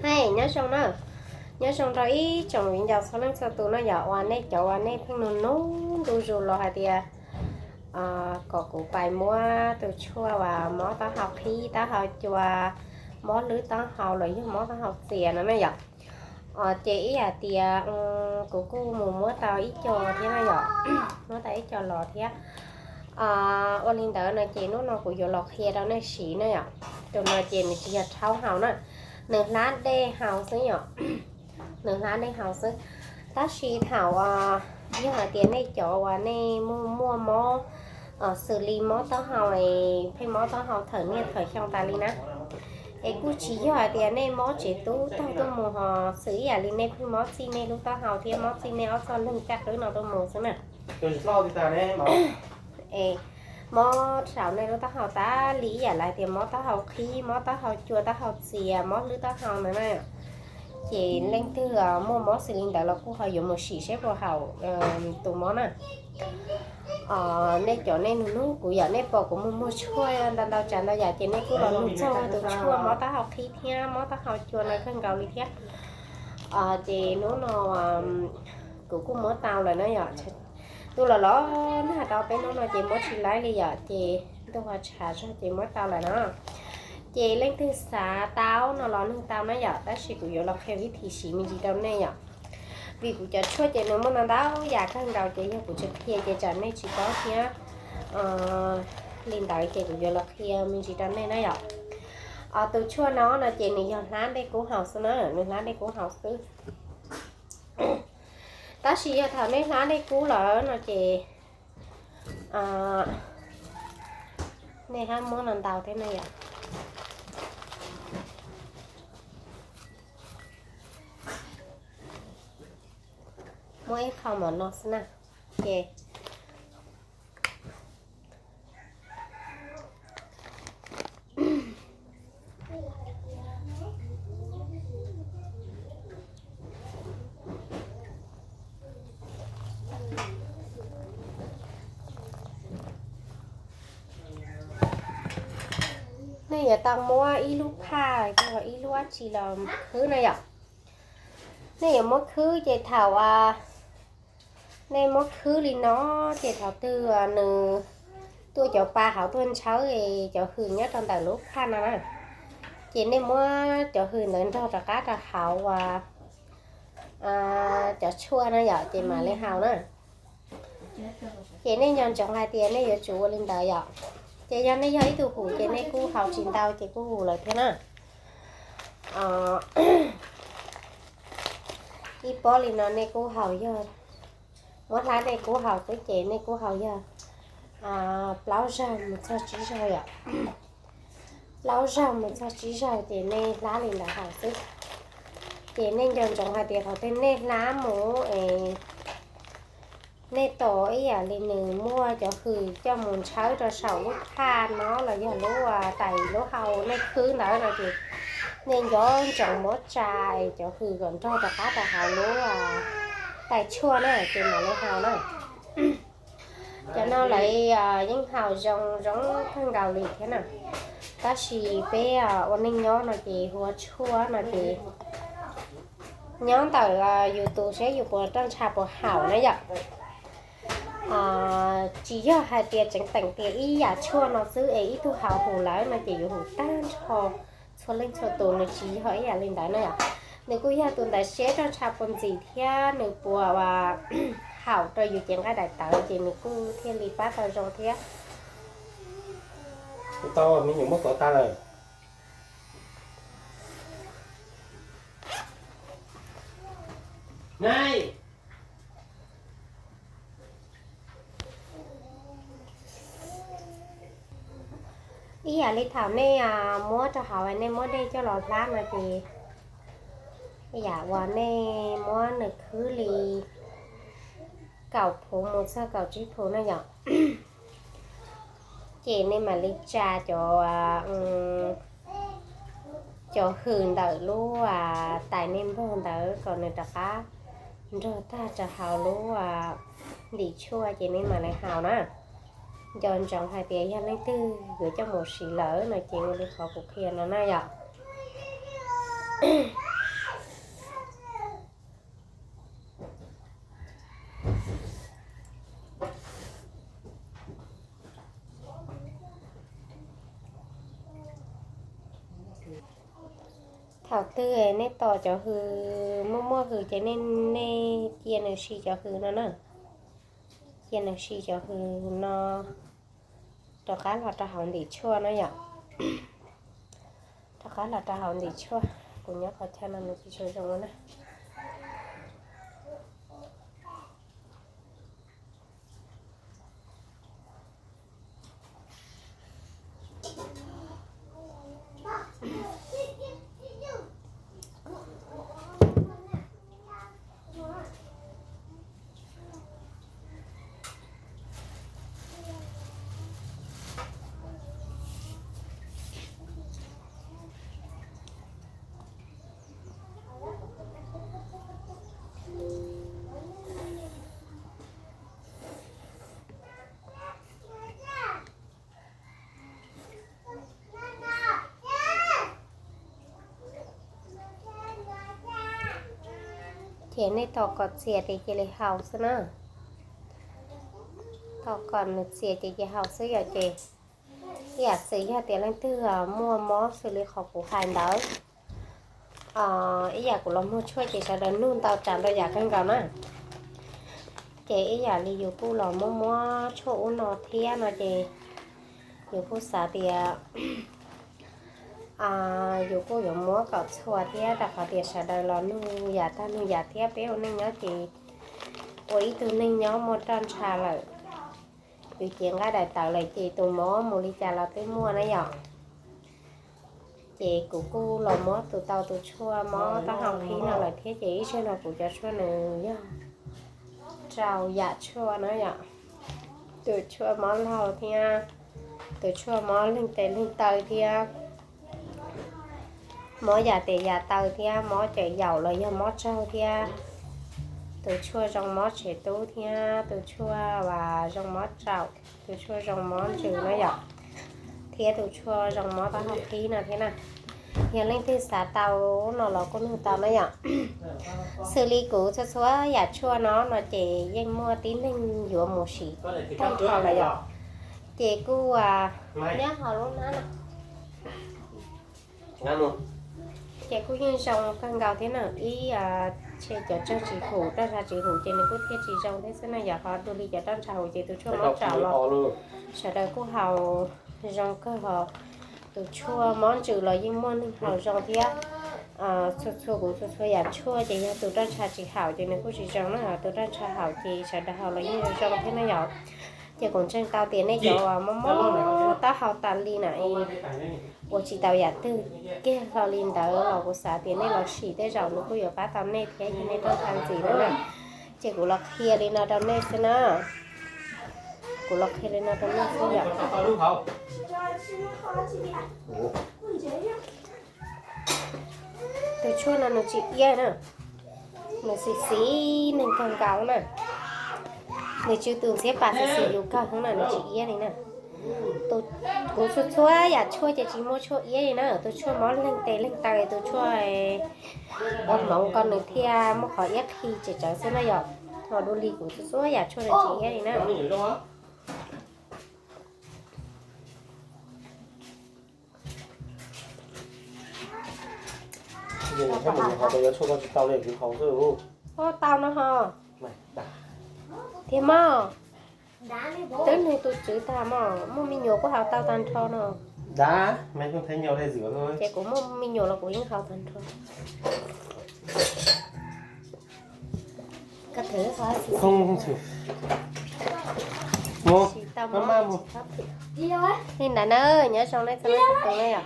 Hej, nyob zoo na, nyob zoo rau ib tsoom viv ncaus txhua leej txhua tus no yom, uas nej cov uas nej pheej nug nug ntu zus los hais tias kom kuv pais muab tus tshuaj uas mob taub hau qhib taub hau cua, mob hlwb taub hau los yog mob taub hau txias no na yom. Ces ib yam tias kuv kuj mus muab tau ib co thiab na yom, muab tau ib co los thiab. Ua li ntawd no ces hnub no kuv yuav los qhia rau nej siv na yom. Tus no ces nws tsis yog rhaub haus na, nws hlab dej haus xwb yom, nws hlab dej haus xwb. Tab sis thaum yog hais tias nej cov uas nej muaj muaj mob xws li mob taub hau es pheej mob taub hau thawm niaj thawm xyoo tas li na, es kuj tsis yog hais tias nej mob tsev tub taug tuaj mus ho xws ib yam li nej pheej mob txij nej lub taub hau thiab mob txij nej ob txoj leeg kaj qwb no tuaj mus xwb na. Es mob saum nej lub taub hau tas li ib yam li hais tias mob taub hau qhib, mob taub hau cua, taub hau txias, mob hlwb taub hau ntawd na. Ces leej twg muaj mob xws li ntawd los kuj ho yuav mus sim seb puas haum tus mob na. Nej cov nej nug nug kuv yom, nej pom kuv muag muag tshuaj ntau ntau tsav ntau yam ces nej kuj los nug txog tus tshuaj mob taub hau qhib thiab mob taub hau cua no kawg nkaus li thiab. Ces hnub no kuv kuj muab tau lawm na yom. Ntuj los los nag tau peb hnub no ces muab tsis laib li yom, ces ntuj ho tshav zog ces muab tau lawm na. Ces leej twg xav tau no los nug tau na yom, tab sis kuv yuav los qhia vib thim siv me ntsis rau nej yom. Vim kuv cov tshuaj ces nws muaj ntau ntau yam kawg nkaus ces yog kuv tsis qhia ces tsam nej tsis paub thiab. Li ntawd ces kuv yuav los qhia me ntsis rau nej na yom. Tus tshuaj no no ces nws yog hlab dej kub haus xwb na, nws hlab dej kub haus xwb. Tab sis yog thaum nej hlab dej kub lawm no ces nej hab muab no ntau thiab na yom. Muab ib qho mov no xwb na. Ces nej yuav tau muab ib lub phaj, ib lub dab tsi los khwb na yom. Nej yuav muab khwb ces thaum nej muab khwb li no ces thaum twg nws tuaj cov pa hauv tuaj ntshawb es cov hws nyob rau ntawm lub phaj no na, ces nej muab cov hws ntawd nrog rov qab rau hauv cov tshuaj na yom, ces mam li haus na. Ces nej nco ntsoov hais tias nej yuav tsum ua li ntawd yom. Ces yog nej yog ib tug hum ces nej kuj haus tsis ntau ces kuj hum lawm thiab na. Ib pob li no nej kuj haus yog, muab hlab nej kuj haus xwb ces nej kuj haus yog plaub zaug mus txog tsib zaug yom. Plaub zaug mus txog tsib zaug ces nej hlab li ntawd haus xwb. Ces nej nco ntsoov hais tias thaum twg nej hlab mus es nej tos ib yam li nws muaj cov hws coj mus ntshawb rau saum lub phaj no los yog lub tais lub hau nej khwb ntawd no ces nej nco ntsoov muab tsa es cov hws kom nrog rov qab rau hauv lub tais tshuaj na ces mam li haus na. Cov no lawv yeej haus zoo zoo kawg nkaus li thiab na. Tab sis peb ua neej nyob no ces hu ua tshuaj no ces nyob ntawm yus tus seb yus puas roj ntsha puas haum na yom. Tsis yog hais tias tseev teem tias ib yam tshuaj no xwb es ib tug haus hum lawm no ces yuav hum tag nrho txhua leej txhua tus, nws tsis yog ib yam li ntawd na yom. Nws kuj yog tus ntawd seb roj ntsha puas ntxim thiab nws puas haum rau yus cev nqaij daim tawv ces nws kuj thiaj li pab tau zoo thiab. Tau me nyuam muab kov tag lawm. Ib yam li thaum nej muab rau hauv nej muab dej coj los hlab no ces yam uas nej muab nws khwb li kaum phuv mus txog kaum tsib phuv na yom. Ces nej mam li tsa cov, cov hws ntawm lub tais nej npog ntawd kom nws rov qab nrog tag rau hauv lub ntim tshuaj ces nej mam li haus na. Nco ntsoov hais tias yog leej twg yuav coj mus siv lawm no ces ua li qhov kuv qhia no na yom. Thaum twg nej tos cov hws muaj muaj hws ces nej, nej cia nws si cov hws no na. Cia nws si cov hws no rov qab los rau hauv ntim tshuaj no yom. Rov qab los rau hauv ntim tshuaj, kuv nyob qhov chaw no nws tsis tshua zoo na. Ces nej tos kom txias ces cia li haus xwb na. Tos kom nws txias ces cia haus xwb yom. Ces ib yam xwm yog tias leej twg muaj mob xws li qhov kuv hais ntawd, ib yam kuv los muag tshuaj ces sawv daws nug ntau tsav ntau yam kawg nkaus na. Ces ib yam li yus kuj los muab muab tshuaj ub no thiab no ces yus kuj xav tias yus kuj yuav muab kom txhua thiab, rau qhov tias sawv daws los nug yam tag nug yam thiab, peb ua neej nyob ces ua ib tug neeg nyob muaj roj ntsha lawm, yus cev nqaij daim tawv lawm ces tus mob mus li cas los twb muaj na yom. Ces kuv kuj los muab tus tau tus tshuaj mob taub hau qhib no lawm thiab, ces ib zaug no kuv cov tshuaj nws yog rau yam tshuaj na yom. Tus tshuaj mob laug thiab tus tshuaj mob leeg tes leeg taw thiab mob yam tes yam taw thiab mob cawm yaum los yog mob tsaug thiab. Tus tshuaj zoo mob tsev tub thiab tus tshuaj uas zoo mob tsaum, tus tshuaj zoo mob ntsws na yom, thiab tus tshuaj zoo mob taub hau qhib no thiab na. Yog leej twg xav tau no los kuj nug tau na yom. Xws li kuv txhua txhua yam tshuaj no no ces yeej muaj tib neeg yuav mus sim tag nrho lawm yom. Ces kuj nyob hauv lub hnab no ces kuj yeej zoo kawg nkaus thiab na. Ib, tshe cov tsawg tsis hum, roj ntsha tsis hum ces nws kuj thiaj tsis zoo thiab xwb na yom. Ho dua li cov roj ntsha hum ces tus tshuaj mob tsaum los sawv daws kuj haus zoo kawg ho. Tus tshuaj mob ntsws los yeej muaj neeg haus zoo thiab. Txhua txhua kuv txhua txhua yam tshuaj ces yog tus roj ntsha tsis haum ces nws kuj tsis zoo na, ho tus roj ntsha haum ces sawv daws haus los yeej zoo zoo thiab na yom. Ces kuv ntseeg tau tias nej cov uas mob mob taub hau tas li na, ua tsis tau yam twg kiag hlo li ntawd los kuv xav tias nej los sim tej zaum nws kuj yuav pab tau nej thiab yog nej roj ntsha ntxiv na. Ces kuv los qhia li no rau nej xwb na. Kuv los qhia li no rau nej xwb yom. Tus tshuaj no nws tsis iab na, nws xis xis neeg kawg nkaus na. Nws tsw tus ntxhiab pas xis xis yus kawg na, nws tsis iab li na. Kuv txhua txhua yam tshuaj ces tsis muaj tshuaj iab li na, tus tshuaj mob leeg tes leeg taw, tus tshuaj ua hmoov ko nws thiaj muaj qhov iab qhi tsem tsawv xwb na yom. Ho dua li kuv txhua txhua yam tshuaj nws tsis iab li na. Ua tau no ho. Tiag mog. Twb nug tus tswv tag mog, muaj me nyuam kuj haus tau tag nrho no. Ces kuv muaj me nyuam los kuv yeej haus tag nrho. Li ntawd na, nyob zoo nej txhua leej txhua tus na yom.